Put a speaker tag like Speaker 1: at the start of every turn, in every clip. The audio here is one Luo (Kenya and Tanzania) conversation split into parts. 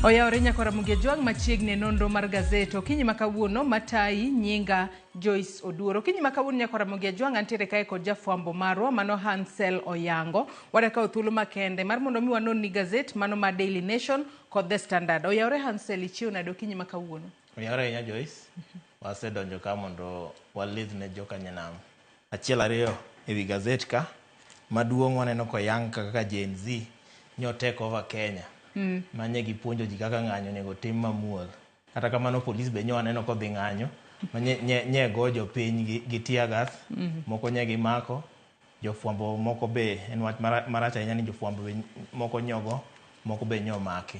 Speaker 1: Oyawore nyakora Ramogi Ajwang' machiegni e nonro mar gazet okinyi ma kawuono matayi nyinga Joyce Oduor. Okinyi ma kawuono nyakora Ramogi Ajwang' antiere kae kod jafwambo marwa mano Hansel Oyango. Wadakawo thuolo makende mar mondo mi wanon ni gazet mano ma Daily Nation kod The Standard. Oyawore Hansel, ichiew nade okinyi ma kawuono?
Speaker 2: Oyawore ahinya Joyce. Wasedonjo ka mondo walidh ne joka nyanam. Achiel ariyo ewi gazet ka maduong' waneno koyang kaka Gen Z nyo take over Kenya. Manye gipuonjo ji kaka ng'anyo onego tim mamuol. Kata kamano polis be nyo waneno kodhi ng'anyo ma nye, nye, nye go jopiny gi tear gas, moko nye gimako, jofwambo moko be en wach marach ahinya ni jofwambo be moko nyogo, moko be nyomaki.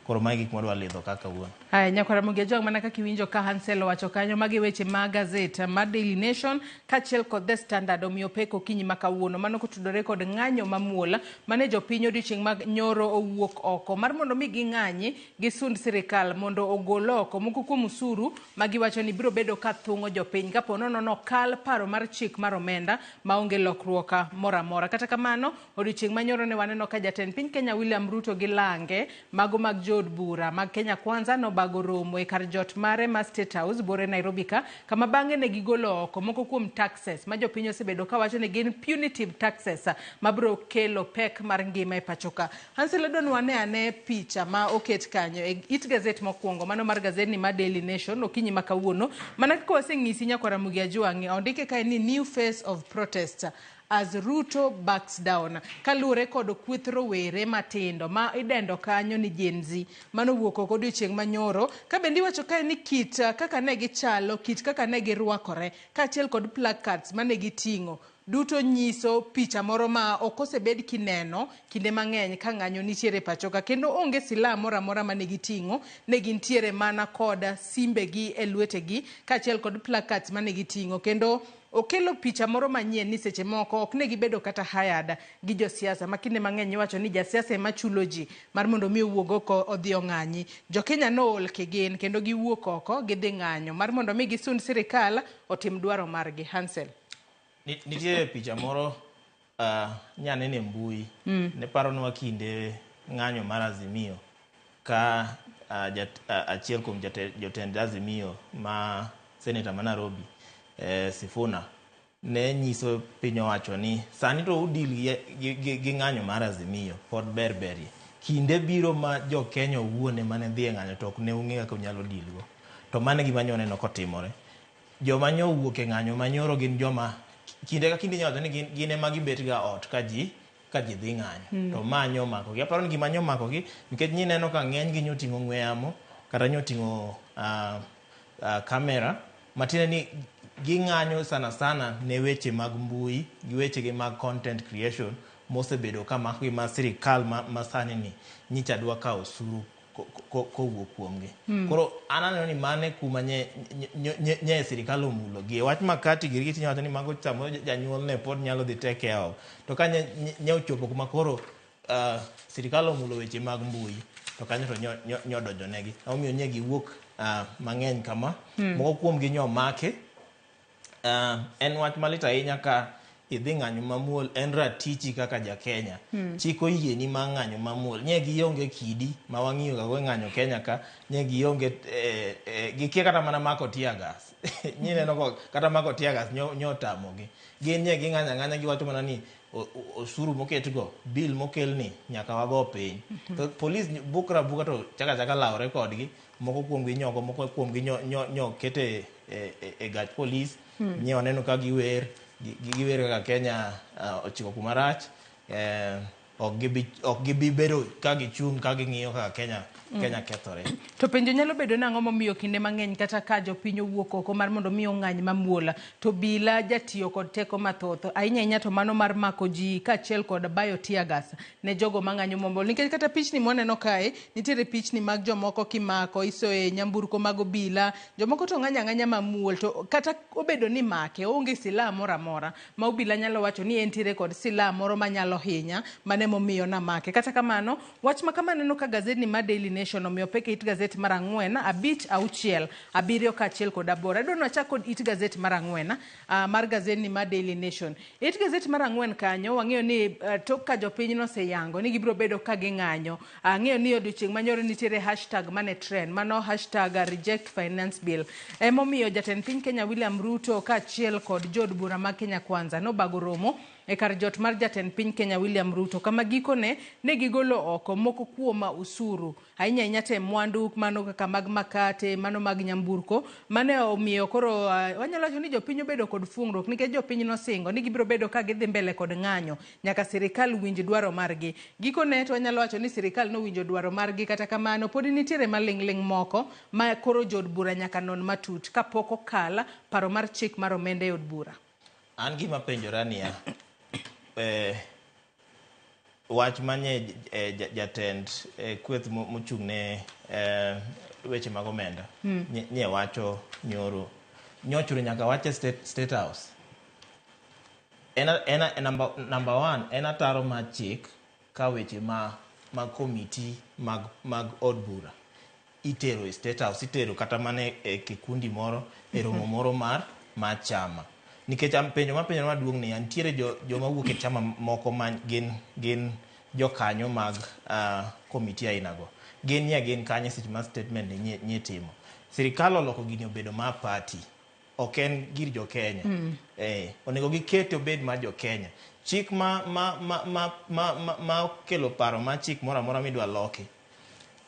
Speaker 2: Koro magi gik mwadwa lidho kaka kawuono.
Speaker 1: Haya, nyakwara Ramogi Ajwang', mana kaka iwinjo ka Hansel owacho kanyo, magi weche ma gazet mar Daily Nation kaachiel kod The Standard omiyo pek okinyi ma kawuono. Mano kotudore kod ng'anyo mamuol mane jopiny odiochieng' mag nyoro owuok oko mar mondo mi ging'anyi gisund sirikal mondo ogol oko moko kuom usuru ma giwacho ni biro bedo ka thung'o jopiny kapo nono nokal paro mar chik mar omenda maonge lokruok moro amora. Kata kamano, odiochieng' ma nyoro ne waneno ka jatend piny Kenya William Ruto gi lange mago mag jood bura mag Kenya Kwanza nobago romo e kar jot mare ma State House bore Nairobi ka, kama bang'e ne gigolo oko moko kuom taxes ma jopiny osebedo kawacho ni gin punitive taxes mabiro kelo pek mar ngima e pacho ka. Hansel, adwa ni wane ane picha ma oket kanyo e it gazet mokwongo, mano mar gazetni ma Daily Nation okinyi ma kawuono. Mana kaka waseng'isi nyakwar Ramogi Ajwang', ondike kae ni new face of protest as Ruto backs down, kaluwore kod kweth rowere matindo ma idendo kanyo ni Gen Z mano owuok oko odiochieng' manyoro, ka bende iwacho kae ni kit kaka ne gichalo, kit kaka ne girwakore kaachiel kod placards mane giting'o duto nyiso picha moro ma ok osebed kineno kinde mang'eny ka ng'anyo nitiere e pacho ka, kendo onge silaha moro amora mane giting'o, ne gintiere mana kod simbegi e lwetegi kaachiel kod placards mane giting'o, kendo okelo picha moro manyien ni seche moko ok ne gibedo kata hired gi josiasa ma kinde mang'eny iwacho ni jasiasa ema chulo ji mar mondo mi owuog oko odhi ong'anyi. Jokenya nool kigin kendo giwuok oko gidhi ng'anyo mar mondo mi gisund sirikal otim dwaro margi. Hansel.
Speaker 2: Nitie picha moro nyanene e mbui ne paronwa kinde ng'anyo mar Azimio ka achiel kuom jotend Azimio ma seneta ma Nairobi Sifuna ne nyiso piny owacho ni sani to udil gi ng'anyo mar Azimio pod ber berie. Kinde biro ma jo Kenya owuon ema ne dhi e ng'anyo to ok ne ung'e kaka unyalo deal go. To mano e gima nyo waneno kotimore. Joma nyo owuok e ng'anyo manyoro gin joma kinde ka kinde inyalo wacho ni gin ema gibet ga ot ka ji dhi ng'anyo. To ma nyo omakogi. Aparo ni gima nyo omakogi nikech nineno ka ng'eny gi nyoting'o ong'we yamo kata nyoting'o kamera matiende ni ging'anyo sana sana ne weche mag mbui gi weche gi mag content creation mosebedo ka makogi ma sirikal ma sani ni nyicha dwa kawo osuru kowuok kuomgi. Koro an aneno ni mano e kuma nye sirikal omulo gi. Wach makati giri gi wacho ni mago samoro janyuol ne pod nyalo dhi take care of. To ka nye ochopo kuma koro sirikal omulo weche mag mbui to kanyo to nyo donjo negi. Omiyo nye giwuok mang'eny kama. Moko kuom gi nyo omaki. En wach malit ahinya ka idhi ng'anyo mamuol en ratichi kaka ja Kenya. Chik oyieni mar ng'anyo mamuol. Nye gionge kidi ma wang'iyo ga go e ng'anyo Kenya ka. Nye gionge gikia kata mana mako tear gas. Nyineno ko kata mako tear gas nyo otamogi. Gin nye ging'anyo ang'anya giwacho mana ni osuru moket go, bill mokel ni nyaka wago piny. To polis bukra buka to chaka chaka lawre kodgi. Moko kuom gi nyogo, moko kuom gi nyo kete e gach polis. Nye waneno ka giwer, giwer kaka Kenya ochiko kuma rach. Ok gibi bedo ka gichung' ka ging'iyo kaka Kenya kethore.
Speaker 1: To penjo nyalo bedo nang'o momiyo kinde mang'eny kata ka jopiny owuok oko mar mondo mi ong'any mamuol to obila jatiyo kod teko mathoth ahinya ahinya to mano mar mako ji kaachiel kod bayo tear gas ne jogo mang'anyo mamuol, nikech kata pichni mwaneno kae nitiere pichni mag jomoko kimako isoye nyamburko mag obila, jomoko to ng'anyo ang'anya mamuol to kata obedo ni make onge silaha moro amora ma obila nyalo wacho ni entiere kod silaha moro manyalo hinya mane. Mano emomiyo namake. Kata kamano, wach ma kama aneno ka gazetni mar Daily Nation omiyo pek e it gazet mar 4, 5, 6, 7 kaachiel kod 8. Adwa ni wachak kod it gazet mar 4 mar gazetni mar Daily Nation. It gazet mar 4 kanyo wang'eyo ni tok ka jopiny noseyango ni gibiro bedo ka ging'anyo. Ang'eyo ni odiochieng' manyoro nitiere hashtag mane trend, mano hashtag reject finance bill. Emomiyo jatend piny Kenya William Ruto kaachiel kod jood bura mag Kenya Kwanza nobago romo e kar jot mar jatend piny Kenya William Ruto kama gikone ne gigolo oko moko kuom usuru ahinya ahinya te mwandu mano kaka mag makate, mano mag nyamburko mane omiyo koro wanyalo wacho ni jopiny obedo kod fuong'ruok nikech jopiny nosingo ni gibiro bedo ka gidhi mbele kod ng'anyo nyaka sirikal winj dwaro margi. Gikone to wanyalo wacho ni sirikal nowinjo dwaro margi, kata kamano pod nitiere maling'ling' moko ma koro jood bura nyaka non matut kapok okal paro mar chik mar omenda e od bura.
Speaker 2: An gima penjora niya, wach manye jatend kweth mochung' ne weche mag omenda nye wacho nyoro nyochuro nyaka wach e State House. En number one en ataro mar chik ka weche ma komiti mag od bura itero e State House, itero kata mana e kikundi moro, e romo moro mar chama. Nikech an penjo mapenjo maduong' niya, nitiere joma wuok e chama moko ma gin jokanyo mag komiti ainago. Gin nye gin kanye seche ma statement ni nye timo. Sirikal oloko gini obedo mar party. Ok en gir jo Kenya. Onego gikete obed mar jo Kenya. Chik ma okelo paro mar chik moro amora midwa loki.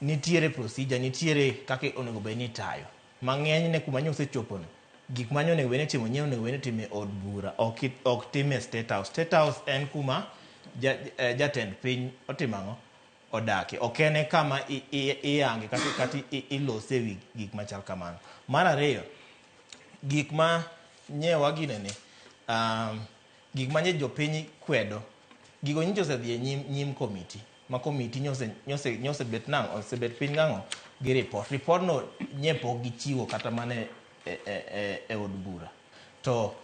Speaker 2: Nitiere procedure, nitiere kaka onego bed ni itayo. Mang'eny ne kuma nyosechopo no. Gik ma onego bed ni itimo nyie onego bed ni itimo e od bura, ok tim e State House. State House en kuma jatend piny otimo ang'o? Odake. Ok en e kama iyange kata ilose wi gik machal kamano. Mar ariyo, gik ma nye waginene, gik ma nye jopiny kwedo, gigo nyocha osedhi e nyim komiti. Ma komiti nyose bet nang'o, osebet piny nang'o gi report. Report no nye pok gichiwo kata mana e od bura. To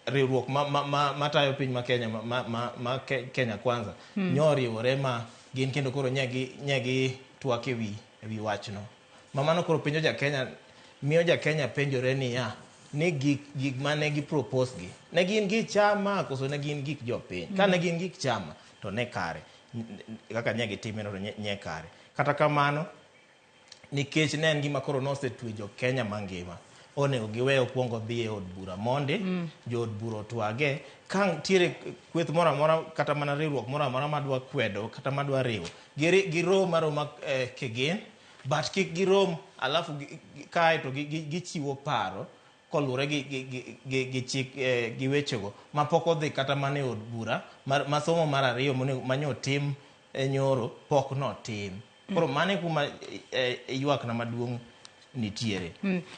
Speaker 2: riwruok matayo piny ma Kenya ma Kenya Kwanza nyo oriwore ma gin kendo koro nye gi twak e wi wachno. Ma mano koro penjo ja Kenya, miyo ja Kenya penjore niya, ni gik mane gi propose gi, ne gin gik chama koso ne gin gik jopiny? Ka ne gin gik chama to ne kare, kaka nye gitime no to nye kare. Kata kamano, nikech ne en gima koro nosetwe jo Kenya mangima, onego giwe okwongo dhi e od bura mondi, jo od bura otwage. Ka nitiere kweth moro amora kata mana riwruok moro amora madwa kwedo kata madwa riwo, girom aroma kigin, but kik girom alafu kae to gichiwo paro koluwore gi chik, gi wechego mapok odhi kata mana e od bura ma somo mar ariyo manyo tim nyoro pok notim. Koro mano e kuma ywakna maduong' nitiere.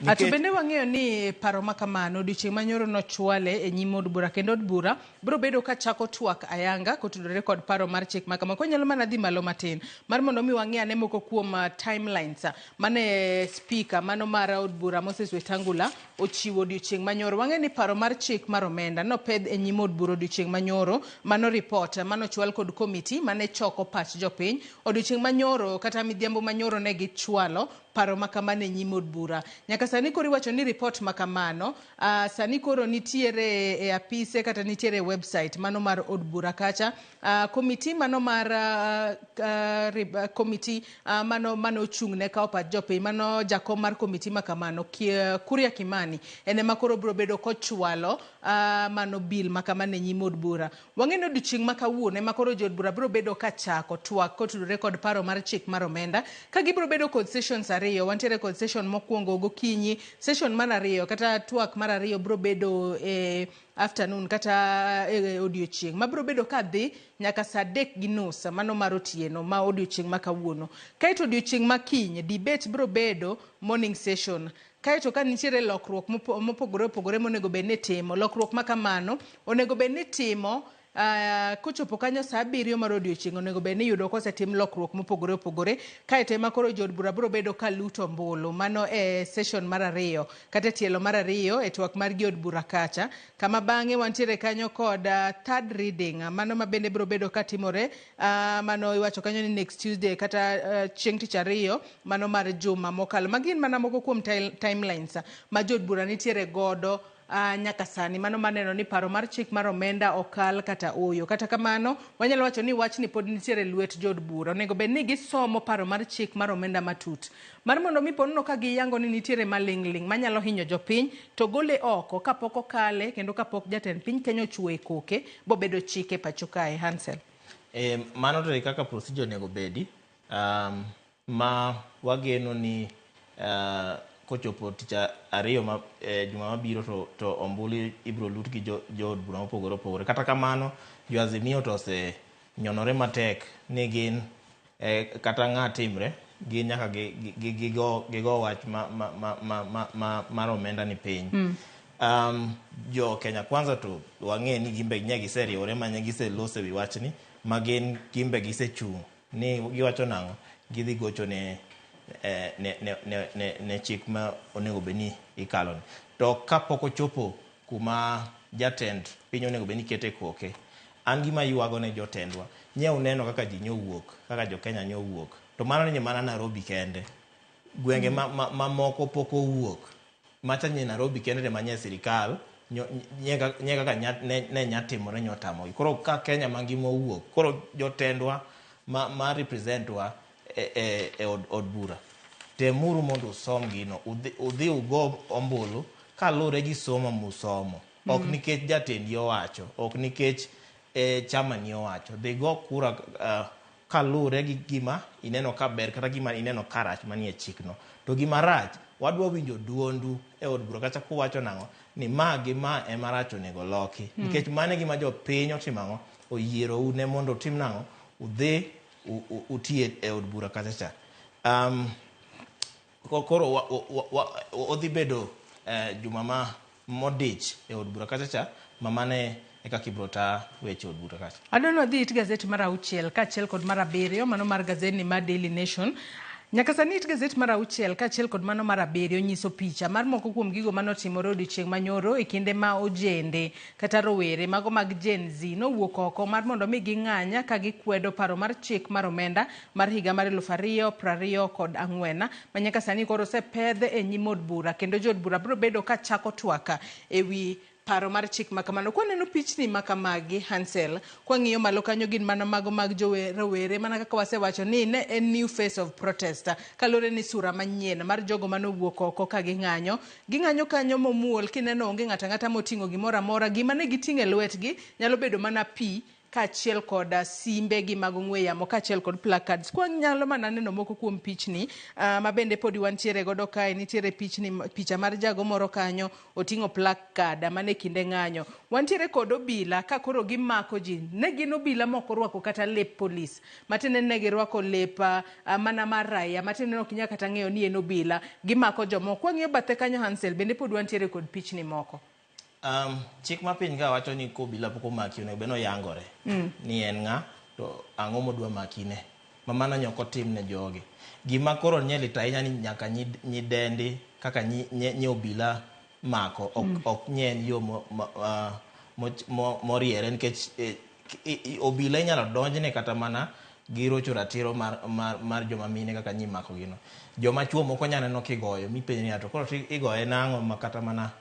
Speaker 1: Ato bende wang'eyo ni paro ma kamano odiochieng' manyoro nochwale e nyim od bura, kendo od bura biro bedo ka chako twak ayanga kotudore kod paro mar chik ma kama. Konyalo mana dhi malo matin mar mondo mi wang'e ane moko kuom timelines mane speaker mano mar od bura Moses Wetangula ochiwo odiochieng' manyoro. Wang'e ni paro mar chik mar omenda nopedh e nyim od bura odiochieng' manyoro, mano report manochwal kod komiti mane choko pach jopiny odiochieng' manyoro kata midhiambo manyoro ne gichwalo paro ma kamano e nyim od bura. Nyaka sani koro iwacho ni report ma kamano sani koro nitiere e apise kata nitiere e website mano mar od bura kacha. Komiti mano mar komiti mano mano ochung' ne kawo pach jopiny, mano jakom mar komiti ma kamano Kuria Kimani en ema koro biro bedo kochwalo mano bill ma kamano e nyim od bura. Wang'e ni odiochieng' ma kawuono ema koro jood bura biro bedo ka chako twak kotudore kod paro mar chik mar omenda, ka gibiro bedo kod sessions ariyo. Wantiere kod session mokwongo gokinyi, session mar ariyo kata twak mar ariyo biro bedo e afternoon kata e odiochieng' mabiro bedo ka dhi nyaka saa 3:30 mano mar otieno ma odiochieng' ma kawuono. Kaeto odiochieng' ma kiny debate biro bedo morning session. Kaeto ka nitiere lokruok mopogore opogore monego bed ni itimo, lokruok ma kamano onego bed ni itimo Kochopo kanyo saa 7 mar odiochieng' onego bed ni yudo kosetim lokruok mopogore opogore. Kaeto ema koro jood bura biro bedo ka luto ombulu. Mano e session mar 2 kata e tielo mar 2 e twak mar gi od bura kacha. Kama bang'e wantiere kanyo kod third reading. Mano ma bende biro bedo katimore. Mano iwacho kanyo ni next Tuesday kata chieng' tich 2 mano mar juma mokalo. Magi gin mana moko kuom timelines ma jood bura nitiere godo nyaka sani. Mano maneno ni paro mar chik mar omenda okal kata oyo. Kata kamano, wanyalo wacho ni wachni pod nitiere lwet jood bura. Onego bed ni gisomo paro mar chik mar omenda matut. Mar mondo mi ponono ka giyango ni nitiere maling'ling' manyalo hinyo jopiny, to gole oko kapok okale kendo kapok jatend piny Kenya ochuo e koke bobedo chik e pacho kae. Hansel.
Speaker 2: Mano to e kaka procedure onego bedi. Ma wageno ni kochopo tich 2 ma juma mabiro to ombulu ibiro lut gi jood bura mopogore opogore. Kata kamano, jo Azimio to osenyonore matek ni gin kata ng'a timre, gin nyaka gigo wach mar omenda ni piny. Jo Kenya Kwanza to wang'e ni gimbe nye giseriwore ma nye giselose wi wachni, ma gin gimbe gisechung' ni giwacho nang'o, gidhi gocho ne chik ma onego bed ni ikalo ni. To kapok ochopo kuma jatend piny onego bed ni kete koke, an gima ywago ne jotendwa, nye uneno kaka ji nyowuok, kaka jo Kenya nyowuok. To mano ni mana Nairobi kende. Gwenge mamoko pok owuok. Macha nye Nairobi kende ema nye sirikal, nye kaka ne nyatimore nyotamogi. Koro ka Kenya mangima owuok, koro jotendwa ma representwa e od bura, temuru mondo usom gino, udhi ugo ombulu kaluwore gi somo musomo. Ok nikech jatendi owacho, ok nikech chama ni owacho. Dhi go kura kaluwore gi gima ineno ka ber kata gima ineno ka rach manie chikno. To gima rach, wadwa winjo duondu e od bura kata kuwacho nang'o ni ma gi ma ema rach onego loki. Nikech mano e gima jopiny otimo ang'o, oyierou ne mondo utim nang'o, udhi uti e od bura kacha cha. Koro odhi bedo juma ma modich e od bura kacha cha, ma mane e kaka ibiro ta weche od bura kacha.
Speaker 1: Adwaro dhi it gazet mar 6 kaachiel kod mar 7, mano mar gazetni mar Daily Nation. Nyaka sani it gazet mar 6 kaachiel kod mano mar 7 nyiso picha mar moko kuom gigo manotimore odiochieng' manyoro e kinde ma ojende kata rowere mago mag Gen Z nowuok oko mar mondo mi ging'any ka gikwedo paro mar chik mar omenda mar higa mar 2024 ma nyaka sani koro osepedh e nyim od bura kendo jood bura biro bedo ka chako twak ewi paro mar chik ma kamano. Kwaneno pichni ma kamagi, Hansel, kwang'iyo malo kanyo gin mana mago mag rowere mana kaka wasewacho ni ne en new face of protest kaluwore ni sura manyien mar jogo manowuok oko ka ging'anyo. Ging'anyo kanyo momuol kineno onge ng'ato ang'ata moting'o gimoro amora. Gima ne giting'o e lwetgi nyalo bedo mana pi kaachiel kod simbe gi mag ong'we yamo kaachiel kod placards. Kwanyalo mana neno moko kuom pichni ma bende podi wantiere godo kae, nitiere picha mar jago moro kanyo oting'o placard mane kinde ng'anyo. Wantiere kod obila ka koro gimako ji. Ne gin obila mok orwako kata lep polis, matiende ne girwako lep mana mar raia, matiende ok inyal kata ng'eyo ni en obila. Gimako jomoko. Kwang'iyo bathe kanyo Hansel, bende pod wantiere kod pichni moko.
Speaker 2: Chik ma piny ka wacho ni kobila pok omaki onego bed ni oyangore ni en ng'a to ang'o modwa makine. Ma mano nyaka otim ne jogi. Gima koro nye lit ahinya ni nyaka nyidendi kaka nye obila mako ok nye en yo moriere nikech obila inyalo donjne kata mana gi rocho ratiro mar joma mine kaka nyimako gino. Joma chuo moko nyalo neno kigoyo mipenjo ni to koro igoye nang'o ma kata mana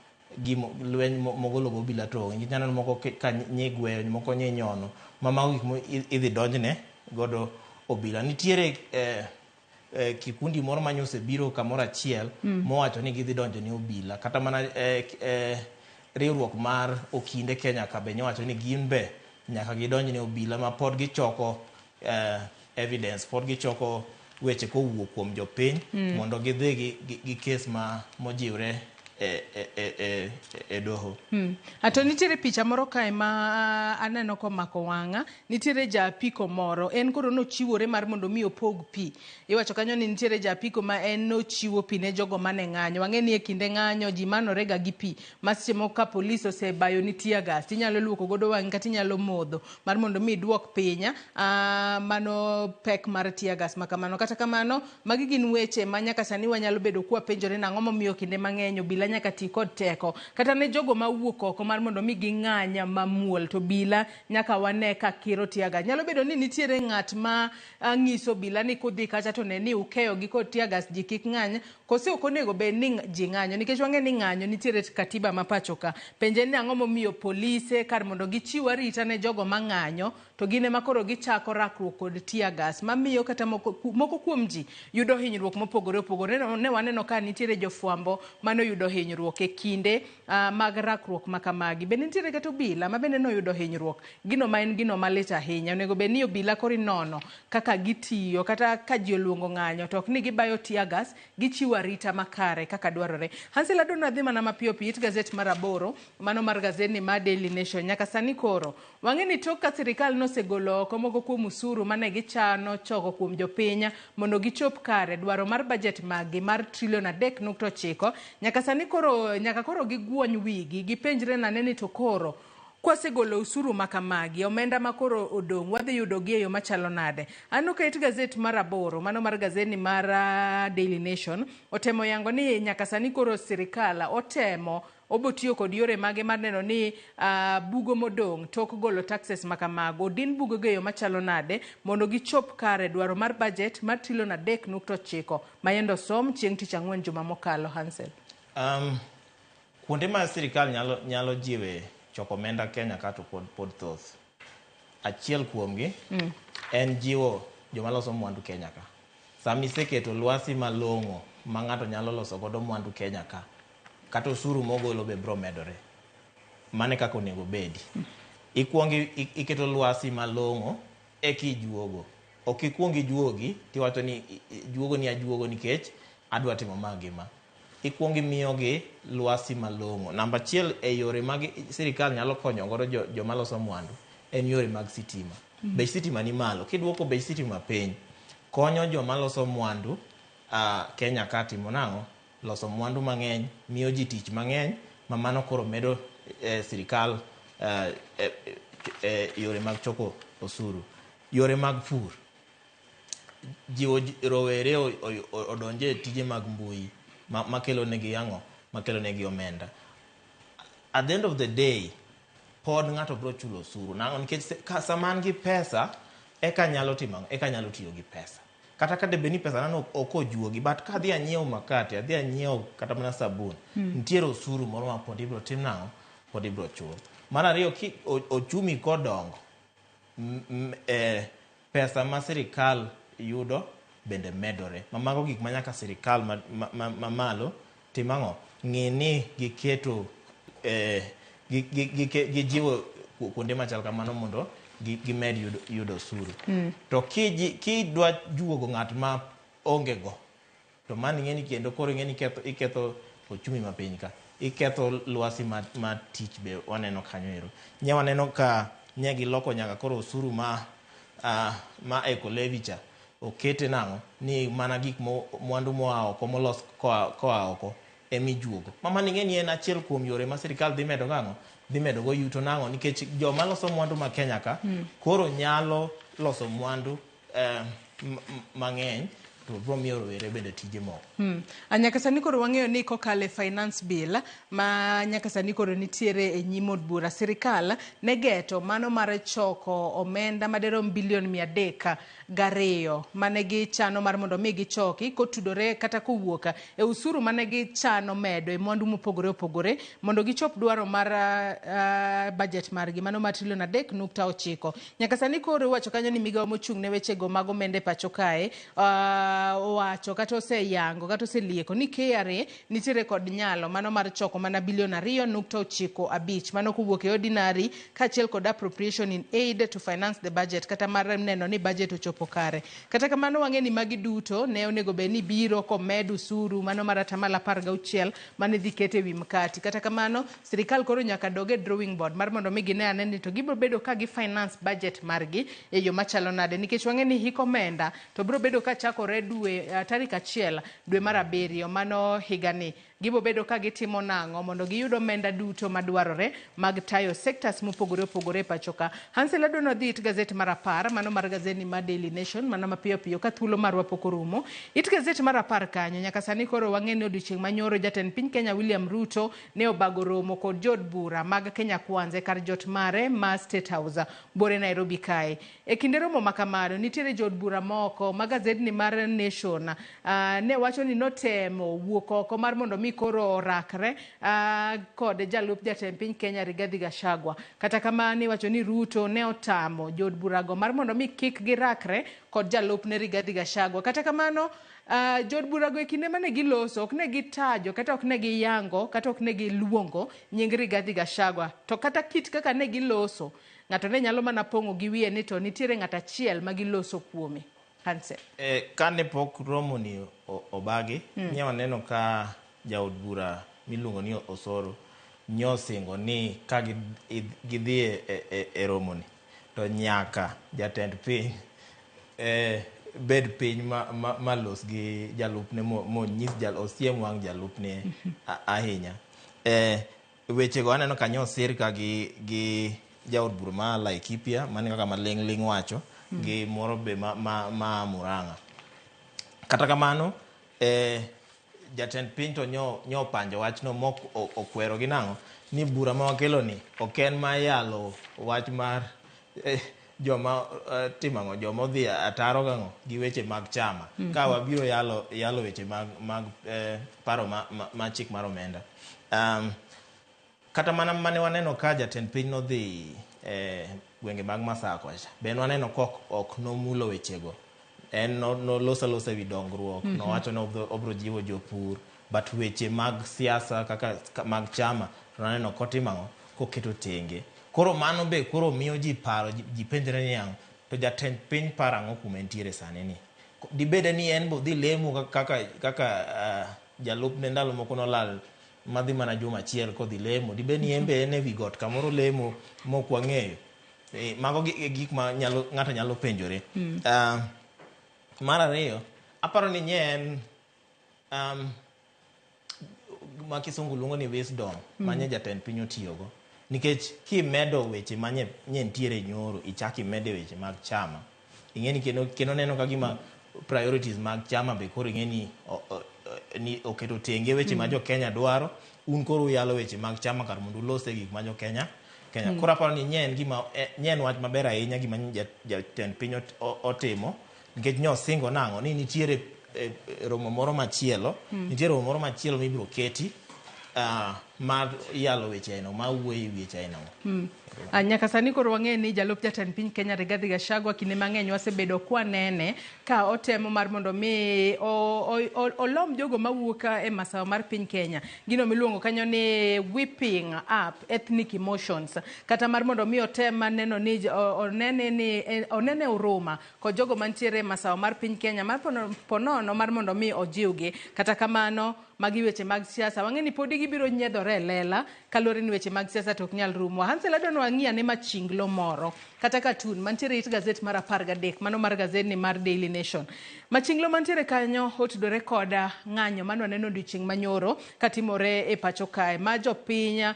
Speaker 2: gimo lweny mogolo go obila to onge. Inyalo neno moko ka nyigweyo, moko nyinyono, ma mago gik ma idhi donjne godo obila. Nitiere kikundi moro ma osebiro kamoro achiel mowacho ni gidhi donjo ne obila. Kata mana riwruok mar okinde Kenya ka be nyowacho ni gin be nyaka gidonj ne obila ma pod gichoko evidence, pod gichoko weche kowuok kuom jopiny mondo gidhi gi kes ma mojiwre e doho.
Speaker 1: Ato nitiere picha moro kae ma aneno komako wang'a. Nitiere ja apiko moro, en koro nochiwore mar mondo mi opog pi. Iwacho kanyo ni nitiere ja apiko ma en nochiwo pi ne jogo mane ng'anyo. Wang'e ni e kinde ng'anyo ji manore ga gi pi. Ma seche moko ka polis osebayo ni tear gas, tinyalo luoko godo wang'i kata inyalo modho mar mondo mi iduok piny mano pek mar tear gas ma kamano. Kata kamano, magi gin weche ma nyaka sani wanyalo bedo kwapenjore nang'o momiyo kinde mang'eny obila nyaka ti kod teko. Kata ne jogo mawuok oko mar mondo mi ging'any mamuol to obila nyaka wane ka kiro tear gas. Nyalo bedo ni nitiere ng'at ma ng'iso obila ni kudhi kacha to ne ni ukeyo gi kod tear gas ji kik ng'any, kose ok onego bed ni ji ng'anyo nikech wang'e ni ng'anyo nitiere katiba ma pacho ka. Penje ni ang'o momiyo polise kar mondo gichiw arita ne jogo mang'anyo to gin ema koro gichako rakruok kod tear gas mamiyo kata moko kuom ji yudo hinyruok mopogore opogore. Ne waneno ka nitiere jofwambo manoyudo hinyruok e kinde mag rakruok ma kamagi. Bende nitiere kata obila ma bende noyudo hinyruok, gino ma en gino malit ahinya. Onego bed ni obila koro inono kaka gitiyo kata ka ji oluongo ng'anyo to ok ni gibayo tear gas, gichiwo arita makare kaka dwarore. Hansel adwaro adhi mana mapiyo piyo it gazet mar 8 mano mar gazet mar Daily Nation. Nyaka sani koro wang'e ni tok ka sirikal nosegolo oko moko kuom usuru mane gichano choko kuom jopiny mondo gichop kare dwaro mar budget maggi mar trilion 3.9, nyaka sani koro nyaka koro giguony wigi gipenjre nane ni to koro kwasegolo usuru makamagi omenda makoro odong' wadhi yudo gi e yo machalo nade. Aneno ka it gazet mar 8 mano mar gazet ni mar Daily Nation otemo yango ni nyaka sani koro sirikal otemo obotiyo kod yore mage mar neno ni bugo modong' tok golo taxes makamago odin bugo go e yo machalo nade mondo gichop kare dwaro mar budget mar trilion 3.9 ma yendo som chieng' tich ang'wen juma mokalo. Hansel.
Speaker 2: Kuonde ma sirikal nyalo jiwe choko omenda Kenya ka to pod thoth. Achiel kuomgi en jiwo joma loso mwandu Kenya ka. Sama iseketo lwasi malong'o ma ng'ato nyalo loso godo mwandu Kenya ka, kata osuru mogolo be biro medore. Mano e kaka onego obedi. Ikuongo iketo lwasi malong'o eka ijuogo. Ok ikuong ijuogi tiwacho ni juogo ni ajuogo nikech adwa timo ma gi ma. Ikuong imiyogi lwasi malong'o. Namba achiel e yore mag sirikal nyalo konyo godo joma loso mwandu en yore mag sitima. Bech sitima ni malo. Kiduoko bech sitima piny, konyo joma loso mwandu Kenya ka timo nang'o? Loso mwandu mang'eny, miyo ji tich mang'eny, ma mano koro medo sirikal yore mag choko osuru. Yore mag pur. Jiwo rowere odonje e tije mag mbui makelo negi ang'o? Makelo negi omenda. At the end of the day, pod ng'ato biro chulo osuru. Nang'o? Nikech sama an gi pesa, eka nyalo timo ang'o? Eka nyalo tiyo gi pesa. Kata ka debed ni pesa nano ok ojuogi, but ka adhi anyiewo makati, adhi anyiewo kata mana sabun, nitiere osuru moro ma pod ibiro tim nang'o? Pod ibiro chul. Mar ariyo, ki ochumi kodongo, pesa ma sirikal yudo bende medore. Ma mago gik ma nyaka sirikal ma malo tim ang'o? Ng'i ni giketo gijiwo kuonde machal kamano mondo gimed yudo osuru. To kidwa juogo ng'at ma onge go, to mano ing'e ni kendo koro ing'e ni iketho ochumi ma piny ka. Iketho lwasi ma tich be waneno kanyo ero. Nye waneno ka nye giloko nyaka koro osuru ma eco levy cha okete nang'o ni mana gik mwandu moa oko molos koa oko emijuogo. Ma mano ing'e ni en achiel kuom yore ma sirikal dhi medo gang'o? Dhi medo go yuto nang'o? Nikech joma loso mwandu ma Kenya ka koro nyalo loso mwandu mang'eny to biro miyo rowere bende tije moko.
Speaker 1: Nyaka sani koro wang'eyo ni kokalo e finance bill ma nyaka sani koro nitiere e nyim od bura, sirikal ne geto mano mar choko omenda maderom bilion 302 mane gichano mar mondo mi gichoki kotudore kata kowuok e usuru mane gichano medo e mwandu mopogore opogore mondo gichop dwaro mar budget margi mano mar trilion 3.9. Nyaka sani koro iwacho kanyo ni migawo mochung' ne wechego mag omenda e pacho kae owacho kata oseyango kata oselieko ni KRA nitiere kod nyalo mano mar choko mana bilion 2.95 mano kowuok e ordinary kaachiel kod appropriation in aid to finance the budget, kata mar neno ni budget ochopo kare. Kata kamano, wang'e ni magi duto ne onego bed ni biro komed usuru mano mar 16% mane dhi ket e wi mkati. Kata kamano, sirikal koro nyaka dog e drawing board mar mondo mi gine ane ni to gibiro bedo ka gi finance budget margi e yo machalo nade, nikech wang'e ni hik omenda to biro bedo ka chakore dwe tarik 1 dwe mar 7 mano higani. Gibiro bedo ka gitimo nang'o mondo giyud omenda duto madwarore mag tayo sectors mopogore opogore e pacho ka? Hansel, adwa nodhi it gazet mar 10, mano mar gazeti mar Daily Nation, mano mapiyo piyo ka thuolo marwa pok orumo. It gazet mar 10 kanyo, nyaka sani koro wang'e ni odiochieng' manyoro jatend piny Kenya William Ruto ne obago romo kod jood bura mag Kenya Kwanza e kar jot mare ma State House bore Nairobi kae. E kinde romo makamano, nitiere jood bura moko ma gazedni mar Nation ne wacho ni notemo wuok oko mar mondo mi koro orakre kod jalup jatend piny Kenya Rigathi Gachagua. Kata kamano, iwacho ni Ruto ne otamo jood burago mar mondo mi kik girakre kod jalupne Rigathi Gachagua. Kata kamano, jood burago e kinde mane giloso ok ne gitajo kata ok ne giyango kata ok ne giluongo nying Rigathi Gachagua. To kata kit kaka ne giloso, ng'ato ne nyalo mana pong'o gi wiye ni to nitiere ng'at achiel ma giloso kuome. Hansel.
Speaker 2: Kane pok romo ni obagi, ne waneno ka jaod bura miluongo ni Osoro nyosingo ni ka gidhi e romo ni to nyaka jatend piny bed piny ma los gi jalupne monyis osiem wang' jalupne ahinya. Wechego aneno ka nyosir ka gi jaod bura ma Laikipia, mane kaka maling' ling' wacho, gi moro be ma Murang'a. Kata kamano, jatend piny to nyo opanjo wachno mok okwero gi nang'o ni bura ma wakelo ni ok en mar yalo wach mar joma timo ang'o, joma odhi ataro gang'o gi weche mag chama. Ka wabiro yalo weche mag paro ma chik mar omenda. Kata mana mane waneno ka jatend piny nodhi gwenge mag Masakwa cha, be waneno ka ok nomulo wechego. En noloso alosa ewi dongruok, nowacho ni obiro jiwo jopur, but weche mag siasa kaka mag chama to naneno kotimo ang'o, koketo tenge. Koro mano be koro miyo ji paro, ji penjre ni ang'o, to jatend piny paro ang'o kuma entiere sani ni. Dibede ni en bo dhi lemo kaka jalupne ndalo moko nolal madhi mana juma achiel kodhi lemo, dibed ni en be en ewi got kamoro lemo mok wang'eyo. Mago gik ma ng'ato nyalo penjore. Mar ariyo, aparo ni nye en ma kisungu luongo ni wisdom manye jatend piny otiyogo. Nikech kimedo weche manye nye nitiere nyoro, ichak imede weche mag chama. Ing'e ni kendo neno ka gima priorities mag chama be koro ing'e ni ni oketo tenge weche ma jo Kenya dwaro, un koro uyalo weche mag chama kar mondo ulose gik ma jo Kenya. Koro aparo ni nye en gima, nye en wach maber ahinya gima jatend piny otimo, nikech nye osingo nang'o ni nitiere romo moro machielo, nitiere romo moro machielo mibiro keti mar yalo weche aina, ma wuoyo e weche aina.
Speaker 1: Nyaka sani koro wang'e ni jalup jatend piny Kenya Rigathi Gachagua kinde mang'eny wasebedo kwanene ka otemo mar mondo mi olom jogo mawuok e masawa mar piny Kenya, gino miluongo kanyo ni whipping up ethnic emotions, kata mar mondo mi otem neno ni onene ni onene huruma kod jogo mantiere e masawa mar piny Kenya mar ponono mar mondo mi ojiwgi. Kata kamano, magi weche mag siasa, wang'e ni podi gibiro nyiedhore e lela kaluwore ni weche mag siasa to ok nyal rumo. Hansel, adwa ni wang'i ane machinglo moro kata cartoon mantiere it gazet mar 13, mano mar gazetni mar Daily Nation. Machinglo mantiere kanyo otudore kod ng'anyo mane waneno odiochieng' manyoro katimore e pacho kae, ma jopiny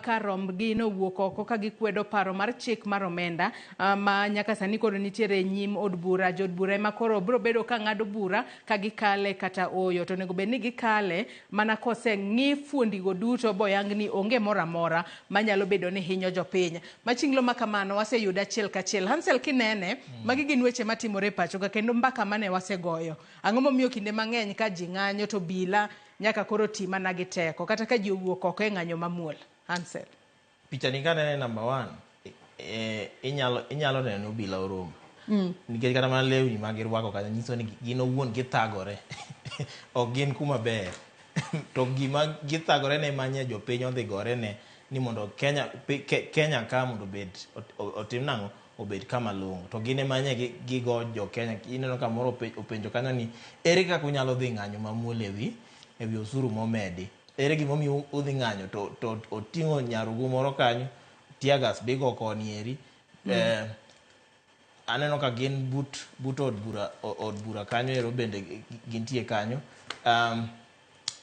Speaker 1: karombgi nowuok oko ka gikwedo paro mar chik mar omenda ma nyaka sani koro nitiere e nyim od bura. Jood bura ema koro biro bedo ka ng'ado bura ka gikale kata ooyo, to onego bed ni gikale mana koseng'i fuondigo duto boyang ni onge moro amora manyalo bedo ni hinyo jopiny. Machinglo ma kamano waseyudo achiel kachiel. Hansel, kinene, magi gin weche matimore e pacho ka kendo mbaka mane wasegoyo. Ang'o momiyo kinde mang'eny ka ji ng'anyo to bila nyaka koro ti mana gi teko kata ka ji owuok oko e ng'anyo mamuol? Hansel.
Speaker 2: Picha ni kanene number 1, inyalo neno ni obila oromo. Nikech kata mana lewni ma girwako kanyo nyiso ni gin owuon githagore. Ok gin kuma ber. To gima githagore ne manye jopiny odhi gore ne ni mondo Kenya, Kenya ka mondo obed otim nang'o obed kama long'o. To gin ema nye gigo jo Kenya. Ineno ka moro openjo kanyo ni ere kaka unyalo dhi ng'anyo mamuol ewi osuru momedi. Ere gimomiyo udhi ng'anyo to oting'o nyarugu moro kanyo, tear gas bigo koni eri. Aneno ka gin but od bura kanyo ero bende gintie kanyo.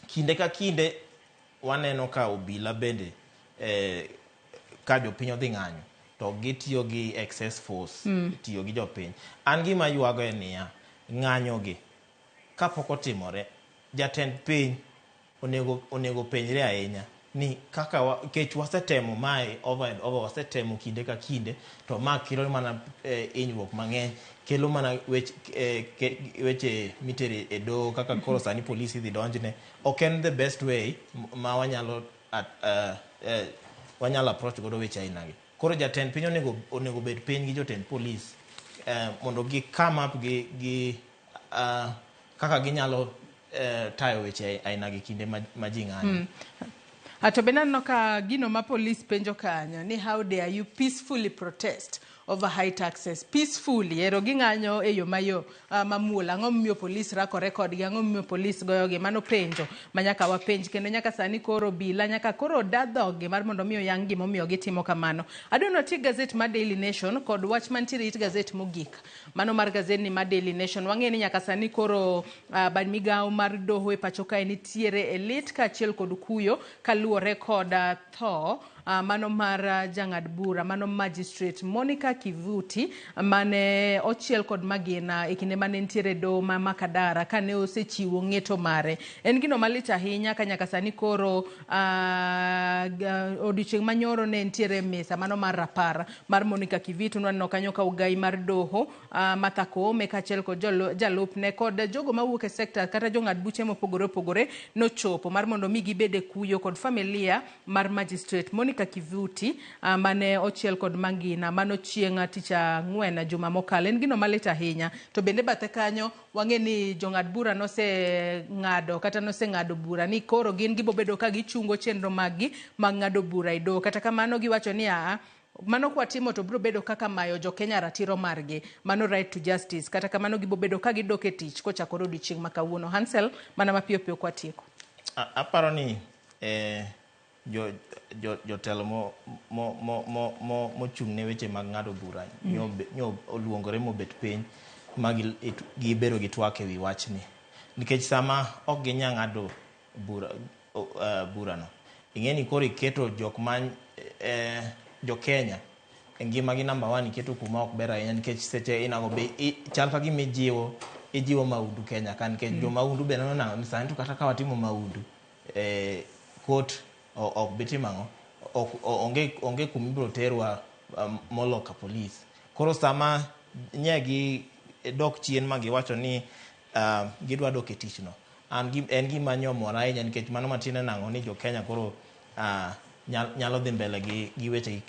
Speaker 2: Kinde ka kinde waneno ka obila bende ka jopiny odhi ng'anyo to gitiyo gi excess force, tiyo gi jopiny. An gima ywago en niya, ng'anyo gi kapok otimore, jatend piny onego penjre ahinya ni kaka kech wasetemo mae over and over, wasetemo kinde ka kinde, to ma kelo mana hinyruok mang'eny, kelo mana weche mitere e doho kaka koro sani polisi idhi donjne. Ok en the best way ma wanyalo approach godo weche aina gi. Koro jatend piny onego bed piny gi jotend polis mondo gi come up gi kaka ginyalo tayo weche aina gi kinde ma ji ng'anyo.
Speaker 1: To bende aneno ka gino ma polis penjo kanyo ni how dare you peacefully protest over high taxes. Peacefully, ero ging'anyo e yo mayo mamuol. Ang'o momiyo polis rakore kodgi? Ang'o momiyo polis goyogi? Mano penjo ma nyaka wapenj. Kendo nyaka sani koro obila nyaka koro da dhogi mar mondo mi oyang gimomiyo gitimo kamano. Adwa ni wati gazet mar Daily Nation kod wach mantiere it gazet mogik. Mano mar gazet ni mar Daily Nation. Wang'e ni nyaka sani koro bad migawo mar doho e pacho kae nitiere e lit kaachiel kod kuyo kaluwore kod tho mano mar jang'ad bura mano magistrate Monica Kivuti mane ochiel kod magina e kinde mane nitiere doho ma Makadara kane osechiwo ng'eto mare. En gino malit ahinya ka nyaka sani koro odiochieng' manyoro ne nitiere misa mano mar rapar mar Monica Kivuti. Nwaneno kanyo ka ogai mar doho Martha Koome kaachiel kod jalupne kod jogo mawuok e sekta kata jong'ad buche mopogore opogore nochopo mar mondo mi gibed e kuyo kod familia mar magistrate Monica Kivuti mane ochiel kod magina mano chieng' tich ang'wen juma mokalo. En gino malit ahinya. To bende bathe kanyo wang'e ni jong'ad bura noseng'ado kata noseng'ado bura ni koro gin gibobedo ka gichungo chenro mag gi mag ng'ado bura e doho. Kata kamano giwacho ni mano kwatimo to biro bedo kaka mayo jo Kenya ratiro margi, mano right to justice. Kata kamano gibobedo ka gidok e tich kochakore odiochieng' ma kawuono. Hansel, mana mapiyo piyo kwatieko.
Speaker 2: Aparo ni jotelo mochung' ne weche mag ng'ado bura nyo oluongore mobet piny ma gibedo gi twak ewi wachni. Nikech sama ok ginya ng'ado burano, ing'e ni koro iketo jok ma jo Kenya e ngima gi number one iketo kuma ok ber ahinya nikech seche inago be chal ka gima ijiwo maundu Kenya ka nikech jo maundu be neno nang'o ni sani to kata ka watimo maundu court ok bi timo ang'o, onge kuma ibiro terwa moloka polis. Koro sama nye gi dok chien ma giwacho ni gidwa dok e tich no, en gima nyomora ahinya nikech mano matiende nang'o ni jo Kenya koro nyalo dhi mbele gi weche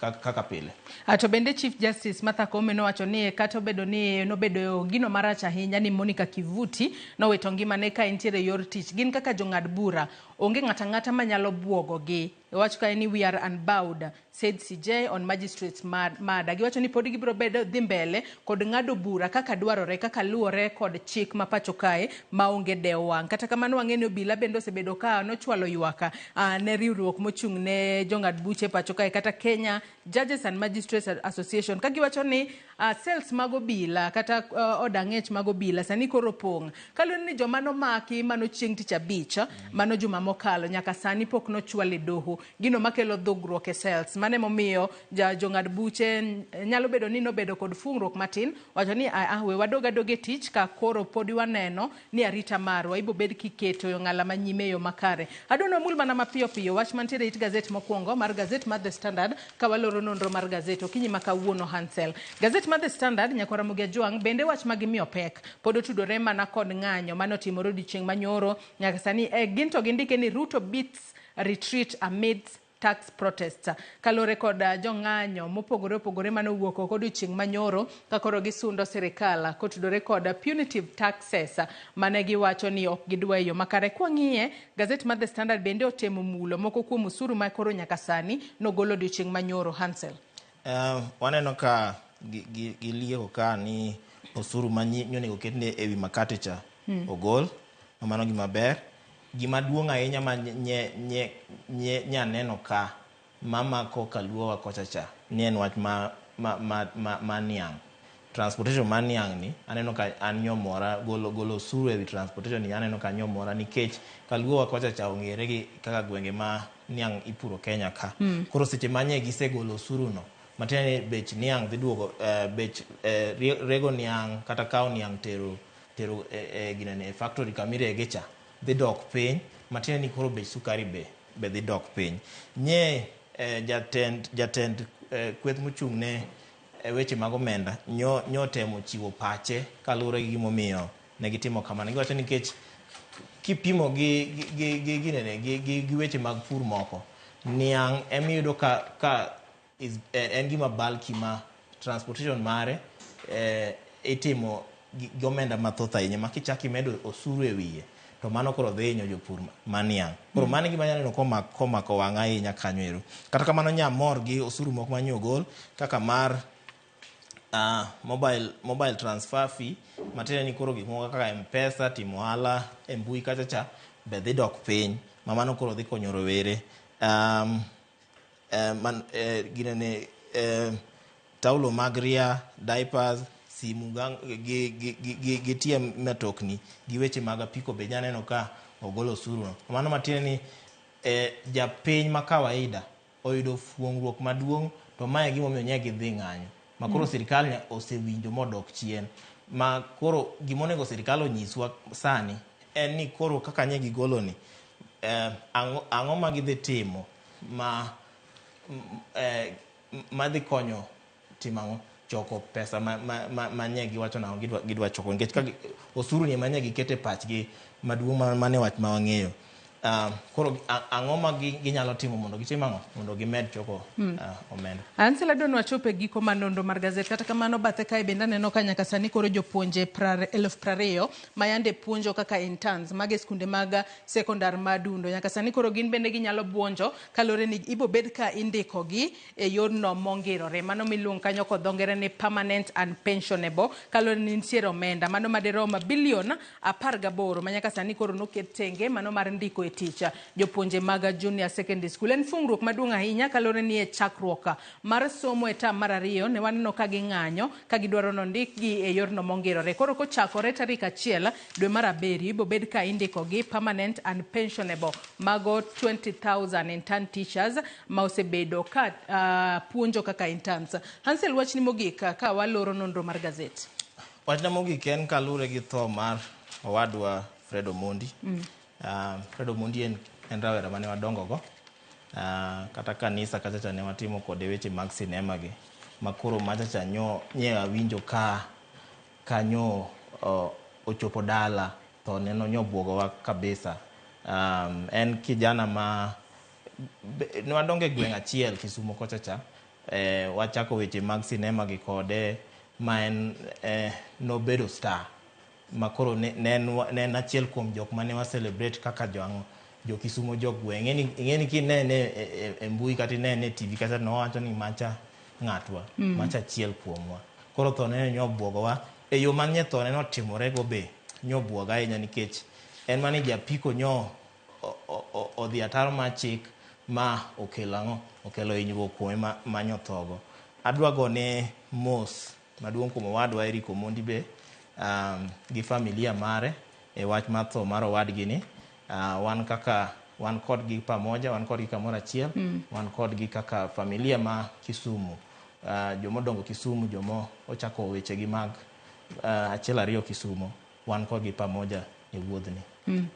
Speaker 2: kaka pile.
Speaker 1: To bende Chief Justice Martha Koome nowacho ni kata obedo ni nobedo gino marach ahinya ni Monica Kivuti nowito ngimane ka entiere yor tich, gin kaka jong'ad bura onge ng'ata ng'ata manyalo buogo gi. Owacho kae ni we are unbowed, said CJ on magistrates murder. Giwacho ni pod gibiro bedo dhi mbele kod ng'ado bura kaka dwarore, kaka luwore kod chik ma pacho kae maonge dewo wang'. Kata kamano wang'e ni obila bende osebedo ka nochwalo ywak ne riwruok mochung' ne jong'ad buche pacho kae kata Kenya Judges and Magistrates Association ka giwacho ni cells mag obila kata od ang'ech mag obila sani koro pong'. Kaluwore ni joma nomaki mano chieng' tich abich, mano juma mokalo, nyaka sani pok nochwal e doho. Gino makelo dhugruok e cells. Mano emomiyo jong'ad buche nyalo bedo ni nobedo kod fungruok matin, wacho ni we wadog adoga e tich ka koro podi waneno ni arita marwa ibo bed kiketo e ong'ala manyime e yo makare. Adwa ni wamul mana mapiyo piyo wach mantiere it gazet mokwongo mar gazet mar The Standard ka waloro nonro mar gazet okinyi ma kawuono. Hansel, gazet mar The Standard, nyakwar Ramogi Ajwang' bende wach ma gimiyo pek pod otudore mana kod ng'anyo mane otimore odiochieng' manyoro nyaka sani gin to gindike ni Ruto beats retreat amidst tax protests. Kaluwore kod jong'anyo mopogore opogore mane owuok oko odiochieng' manyoro ka koro gisundo sirikal kotudore kod punitive taxes mane giwacho ni ok gidwa e yo makare. Kwang'iye, gazet mar The Standard bende otemo mulo moko kuom osuru ma koro nyaka sani nogolo odiochieng' manyoro. Hansel.
Speaker 2: Waneno ka gilieko ka ni osuru ma onego ketne ewi makate cha ogol, mano gima ber. Gima duong' ahinya ma nyaneno ka mamako kaluowa kocha cha ni en wach ma niang'. Transportation mar niang' ni aneno ka an nyomora golo osuru ewi transportation ni aneno ka nyomora nikech kaluowa kocha cha ong'ere gi kaka gwenge ma niang' ipuro Kenya ka. Koro seche ma nye gisegolo osuru no, matiende ni bech niang' dhi duogo, bech rego niang' kata kawo niang' tero ginene e factory kamirege cha dhi dok piny, matiende ni koro bech sukari be dhi dok piny. Nye jatend kweth mochung' ne weche mag omenda nyo temo chiwo pache kaluwore gi gimomiyo ne gitimo kamano. Giwacho nikech kipimo gi weche mag pur moko, niang' emiyudo ka en gima bulky ma transportation mare itimo gi omenda mathoth ahinya ma kichako imedo osuru e wiye to mano koro dhi hinyo jopur ma niang'. Koro mano e gima aneno komako wang'a ahinya kanyo ero. Kata kamano nyamor gi osuru moko manyo ogol kaka mar mobile transfer fee, matiende ni koro gik moko kaka M-Pesa, timo ohala e mbui kacha cha be dhi dok piny, ma mano koro dhi konyo rowere. Ginene taulo mag ria, diapers, simu gi tie matokni gi weche mag apiko be nyaneno ka ogol osuru no. Mano matiende ni japiny ma kawaida oyudo fuong'ruok maduong', to mae e gimomiyo nye gidhi ng'anyo. Ma koro sirikal osewinjo modok chien. Ma koro gimonego sirikal onyiswa sani en ni koro kaka nye gigolo ni, ang'o ma gidhi timo ma dhi konyo timo ang'o? Choko pesa ma nye giwacho nang'o gidwa choko, nikech ka osuru ni ema nye gikete pachgi maduong' mane wach ma wang'eyo. Koro ang'o ma ginyalo timo mondo gitim ang'o? Mondo gimed choko omenda.
Speaker 1: Ansel adwa ni wachop e giko mar nonro mar gazet. Kata kamano bathe kae bende aneno ka nyaka sani koro jopuonje 20,000 ma yande puonjo kaka interns mag e skunde mag sekondar ma Dundo. Nyaka sani koro gin bende ginyalo buonjo kaluwore ni ibo bed ka indikogi e yorno mongirore. Mano miluongo kanyo kod dho ngere ni permanent and pensionable kaluwore ni nitiere omenda mano madirom bilion 18 ma nyaka sani koro noket tenge mano mar ndiko e tich jopuonje mag junior secondary school. En fungruok maduong' ahinya kaluwore ni e chakruok mar somo e tam mar 2 ne waneno ka ging'anyo ka gidwaro ni ondikgi e yorno mongirore. Koro kochakore tarik 1 dwe mar 7 ibo bed ka indikogi permanent and pensionable mago 20,000 intern teachers ma osebedo ka puonjo kaka interns. Hansel, wachni mogik ka waloro nonro mar gazet.
Speaker 2: Wachna mogik en kaluwore gi tho mar owadwa Fred Omondi. Fred Omondi en rawera mane wadongo go. Kata kanisa kacha cha ne watimo kode weche mag sinema gi. Ma koro macha cha nye awinjo ka nyo ochopo dala to neno nyo buogowa kabisa. En kijana ma ne wadongo e gweng' achiel Kisumo kocha cha. Wachako weche mag sinema gi kode ma en nobedo star. Ma koro ne en achiel kuom jok mane wa celebrate kaka jo Kisumo jo gweng'. Ing'eni kinene e mbui kata inene e TV kata nowacho ni macha ng'atwa, macha achiel kuomwa. Koro tho ne nyo buogowa. E yo mane thone notimore go be nyo buoga ahinya nikech en mane japiko nyo odhi ataro mar chik ma okelo ang'o? Okelo hinyruok kuome ma nyothogo. Adwa gone mos maduong' kuom owadwa Eric Omondi be gi familia mare e wach mar tho mar owadgi ni. Wan kaka wan kodgi pamoja, wan kodgi kamoro achiel, wan kodgi kaka familia ma Kisumu. Jomodongo Kisumu, jomo ochako wechegi mag 1 2 Kisumu, wan kodgi pamoja e wuodhni.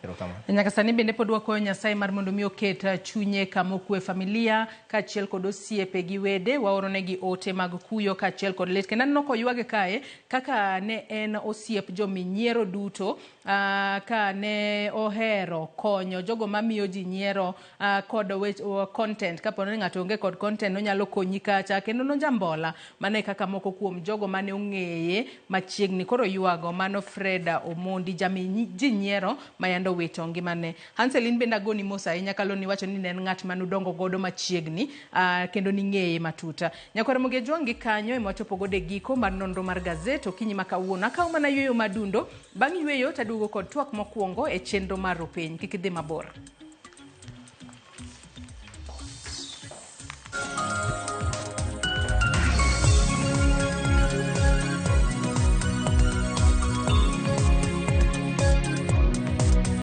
Speaker 2: Erokamano.
Speaker 1: Nyaka sani bende pod wakwayo Nyasaye mar mondo mi oket chunye kama okwe familia kaachiel kod osiepe gi wede, waoronegi ote mag kuyo kaachiel kod lit. Kendo aneno koywage kae kaka ne en osiep jominyiero duto Ka ne ohero konyo jogo mamiyo ji nyiero kod content. Kapo ni ng'ato onge kod content, onyalo konyi kacha. Kendo nojambola. Mano e kaka moko kuom jogo mane ong'eye machiegni koro ywago. Mano Freda Omondi, jami ji nyiero mayande owito ngimane. Hansel, in bende agoni mos ahinya kaluwore ni iwacho ni ne en ng'at manudongo godo machiegni kendo ning'eye matut. Nyakwar Ramogi Ojwang' gi kanyo ema wachopo godo e giko mar nonro mar gazet okinyi ma kawuono. Akawo mana yueyo madundo. Bang' yueyo taduogo kod twak mokwongo e chenro mar Rupiny. Kik idhi mabor.